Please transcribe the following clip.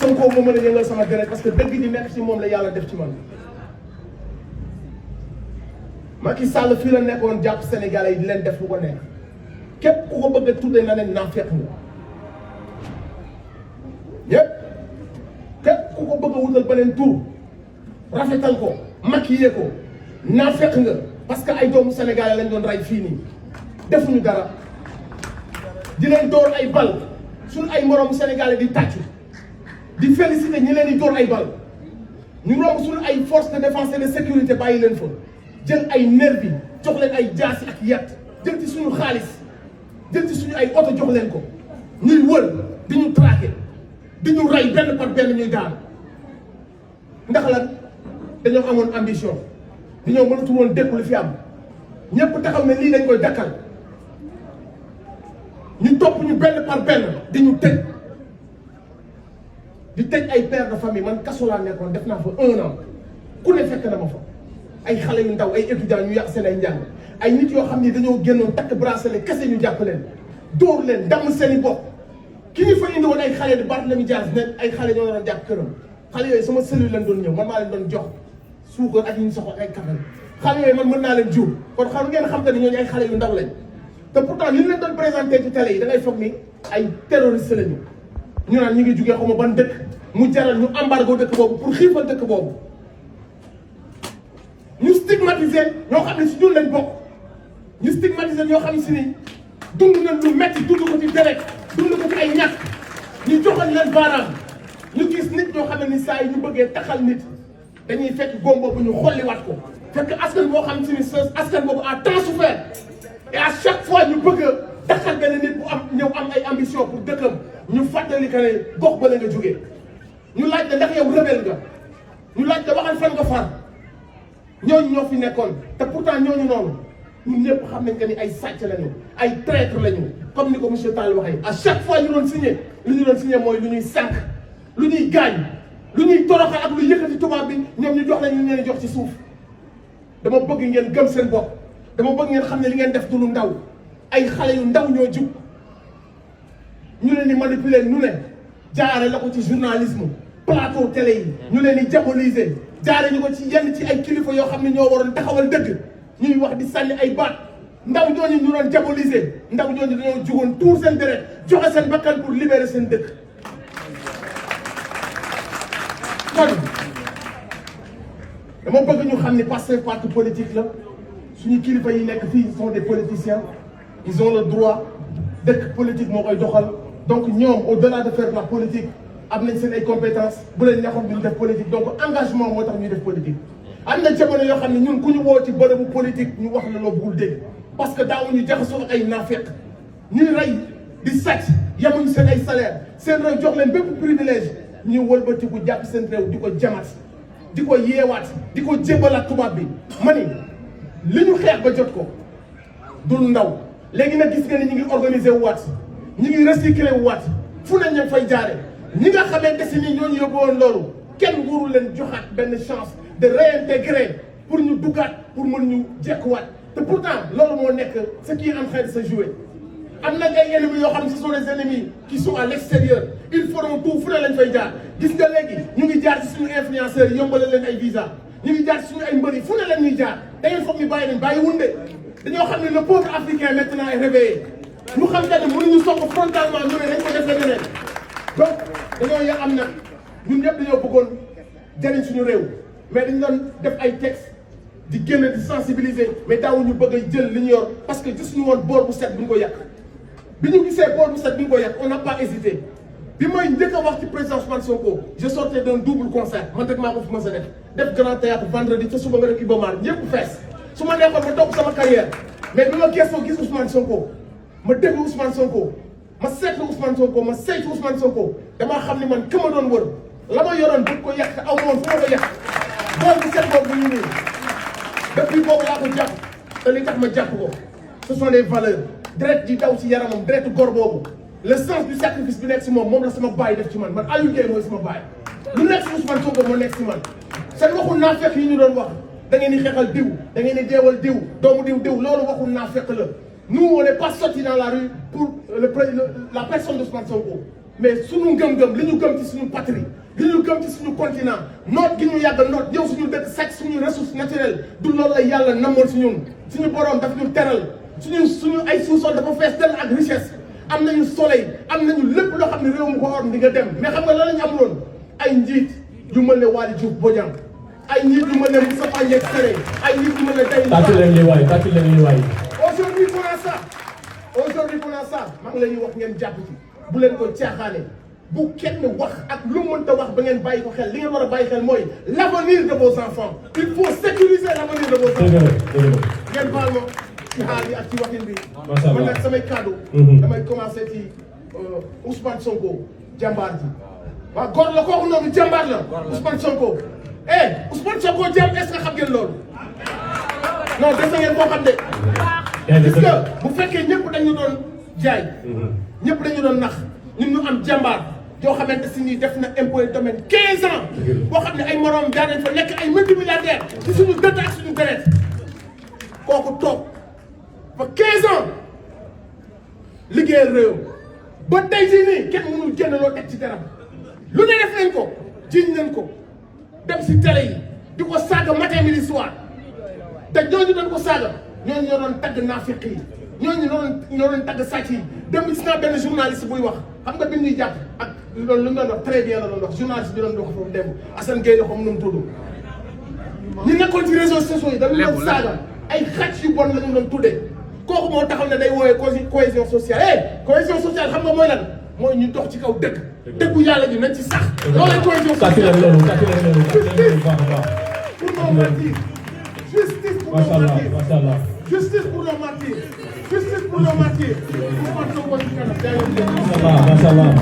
Sonko moo mën a yëngal sama deret parce que dëgg di nekk ci moom la yàlla def ci man. Macky Sall fii la nekkoon jàpp Sénégalais yi di leen def lu ko nekk képp ku ko bëgg a tuddee na leen naafeq nga yëpp képp ku ko bëgg a wutal beneen tur rafetal ko maquiller ko naafeq nga parce que ay doomu Sénégalais lañ doon rey fii nii defuñu dara di leen door ay bal suñu ay moroomu Sénégalais di tàccu di féliciter ñi leen di door ay bal ñu romb suñu ay forces de défense et de sécurité bàyyi leen fa. jël ay nervi jox leen ay jaasi ak yat jël ci suñu xaalis jël ci suñu ay oto jox leen ko ñuy wër di ñu traqué di ñu rey benn par benn ñuy daan ndax lan dañoo amoon ambition dañoo mënatu woon dékku li fi am ñëpp taxaw ne lii dañ koy dakkal ñu topp ñu benn par benn di ñu tëj di tëj ay père de famille man kaso laa nekkoon def naa fa 1 an ku ne fekk na ma fa. ay xale yu ndaw ay étudiants ñu yàq seen ay njàng ay nit yoo xam ni dañoo génnoon takk bracelet kese ñu jàpp leen dóor leen damm seen i bopp ki ñu fa indi woon ay xale di Barthélémy Dias ne ay xale ñoo doon jàpp këram xale yooyu sama cellule lañ doon ñëw man maa leen doon jox suukar ak ñu soxla ay café xale yooyu man mën naa leen jur kon xam ngeen xam te ne ñooñu ay xale yu ndaw lañ te pourtant li ñu leen doon présenté ci télé yi da ngay foog ni ay terroriste lañu ñu naan ñu ngi jugee xaw ma ban dëkk mu jaral ñu embargo dëkk boobu pour xiifal dëkk boobu ñu stigmatiser ñoo xam ne si ñun lañ bokk ñu stigmatiser ñoo xam ne si ni dund nañ lu metti dund ko ci deret dund ko ci ay ñàkk ñu joxoon leen baaraam ñu gis nit ñoo xam ne ni saa yi ñu bëggee taxal nit dañuy fekk góom boobu ñu xolliwaat ko fekk askan boo xam ne si ni askan boobu a tant souffert et à chaque fois ñu bëgg a taxal benn nit bu am ñëw am ay ambition pour dëkkam ñu fàttali que ne gox ba la nga jógee ñu laaj la ndax yow rebelle nga ñu laaj la waxal fan nga far ñooñu ñoo fi nekkoon te pourtant ñooñu noonu ñun ñëpp xam nañ que ni ay sàcc lañu ay traître lañu comme ni ko monsieur Tall waxee à chaque fois ñu doon signé lu ñu doon signé mooy lu ñuy sànq lu ñuy gaañ lu ñuy toroxal ak lu yëkkati tubaab bi ñoom ñu jox leen ñu leen jox ci suuf. dama bëgg ngeen gëm seen bopp dama bëgg ngeen xam ne li ngeen def du lu ndaw ay xale yu ndaw ñoo jug ñu leen di manipuler nu ne jaare la ko ci journalisme plateau télé yi ñu leen di diaboliser. jaare ñu ko ci yenn ci ay kilifa yoo xam ne ñoo waroon taxawal dëgg ñuy wax di sànni ay baat ndaw ñooñu ñu doon diaboliser ndaw ñooñu dañoo jugoon tuur seen deret joxe seen bakkan pour libérer seen dëkk. kon dama bëgg ñu xam ne Pastef parti politique la suñu kilifa yi nekk fii sont des politiciens ils ont le droit dëkk politique moo koy doxal donc ñoom au-delà de faire la politique. am nañ seen ay compétences bu leen neexoon duñu def politique donc engagement moo tax ñuy def politique am na jamono yoo xam ne ñun ku ñu woo ci bërëbu politique ñu wax la loo bëggul dégg parce que daawuñu jaxasoo ak ay naafeq ñuy rey di sàcc yamuñu seen ay salaire seen réew jox leen bépp privilège ñu wëlbatiku jàpp seen réew di ko jamat di ko yeewaat di ko jébalaat tubaab bi ma ni li ñu xeex ba jot ko dul ndaw léegi nag gis nga ni ñu ngi organiser wu waat ñu ngi recycler wu waat fu ne ñu fay jaare ñi nga xamante si ni ñooñu yóbbu woon loolu kenn warul leen joxaat benn chance de réintégrer pour ñu duggaat pour mën ñu jekkuwaat te pourtant loolu moo nekk ce qui est en train de se jouer am na ay ennemis yoo xam ne ce sont des ennemis qui sont à l'extérieur ils feront tout fu ne lañ fay jaar gis nga léegi ñu ngi jaar ci suñu influenceurs yi yombale leen ay visa ñu ngi jaar ci suñu ay mbër yi fu ne lañ ñuy jaar da ngeen foog ni bàyyi nañ bàyyi wunde dañoo xam ne le pauvre africain maintenant est réveillé ñu xam que ne mënuñu song frontalement ñu ne dañ ko defee neneen donc dañoo ya am nag ñun ñëpp dañoo bëggoon jëriñ suñu réew mais dañu doon def ay texte di génn di sensibiliser mais daawuñu bëgg a jël li ñu yor parce que gisuñu woon boor bu set bu ñu ko yàq bi ñu gisee boor bu set bu ñu ko yàq on n'a pas hésité bi may njëkk a wax ci président Ousmane Sonko je sortais d'un double concert man rek maa ko fi mës a def grand théâtre vendredi ca suba nga def Iba Mar ñëpp fees su ma neexoon ma topp sama carrière mais bi ma gëstoo gis Ousmane Sonko ma déglu Ousmane Sonko ma seetlu Ousmane Sonko ma saytu Ousmane Sonko damaa xam ni man ka ma doon wër la ma yoroon bëgg ko yàq aw ma woon fu ma ko yàq bool bu set boobu ñu nii depuis boobu laa ko jàpp te li tax ma jàpp ko ce sont les valeurs deret di daw ci yaramam deretu gor boobu le sens du sacrifice bi nekk si moom la sama baay def ci man Aliou Gueye mooy sama baay lu nekk si Ousmane Sonko moo nekk si man seen waxul naafeq yi ñu doon wax da ngeen di xeexal diw da ngeen di deewal diw doomu diw loolu waxul naafeq la nous on n'est pas sortis dans la rue pour la personne d'Ousmane Sonko mais suñu ngëm-ngëm li ñu gëm ci suñu patrie li ñu gëm ci suñu continent noot gi ñu yàgg noot yow suñu dëkk sàcc suñu ressource naturelle du loolu la yàlla namoon si ñun suñu borom dafa ñu teral suñu ay sous-sol dafa fees dell ak richesse am nañu soleil am nañu lépp loo xam ne réew mu ko or di nga dem mais xam nga lan lañu amuloon ay njiit yu mel ne Waly Diouf Bodiang ay njiit yu mel ne Moustapha Niasse Sène ay njiit yu mel ne Day tàccu leen li waay tàccu leen li waay. aujourd'hui pour ça maa ngi leen di wax ngeen jàpp ci bu leen ko caaxaane bu kenn wax ak lu mënta wax ba ngeen bàyyi ko xel li ngeen war a bàyyi xel mooy l'avenir de vos enfants il faut sécuriser l'avenir de vos enfants. ngeen baal ma ci xaal bi ak ci waxin bi. macha allah man nag samay kaddu. damay commencer ci Ousmane Sonko jàmbaar ji. waaw góor la kooku noonu jàmbaar la Ousmane Sonko. Ousmane Sonko jàmm est-ce que xam ngeen loolu. non des na ngeen koo xam de. gis nga bu fekkee ñëpp dañu doon jaay. ñëpp dañu doon nax ñun ñu am jàmbaar yoo xamante si nii def na impôt domaine 15 ans. boo xam ne ay moroom daan nañ fa nekk ay multimilliardaires ci suñu dëtt ak suñu deret kooku toog ba 15 ans liggéeyal réew ba tey jii nii kenn mënul génn loo teg ci dara lu ne def nañ ko jiñ nañ ko dem si télé yi di ko saaga matin midi soir te ñooñu doon ko saaga ñooñu ñoo doon tagg naafiq yi ñooñu ñoo doon tagg sàcc yi dem gis naa benn journaliste buy wax xam nga bi ñuy jàpp ak loolu lu mu doon wax très bien la doon wax journaliste bi doon wax foofu dem Assane Gueye la xam nu mu tudd ñu nekkoon ci réseaux sociaux yi dañu doon saaga ay xaj yu bon la ñu doon tuddee kooku moo taxaw ne day woowee cohésion sociale cohésion sociale xam nga mooy lan mooy ñu dox ci kaw dëkk dëkku yàlla ji nañ ci sax loolu cohésion sociale justice pour nos martyrs justice pour nos martyrs justice pour nos martyrs. Macha Allah.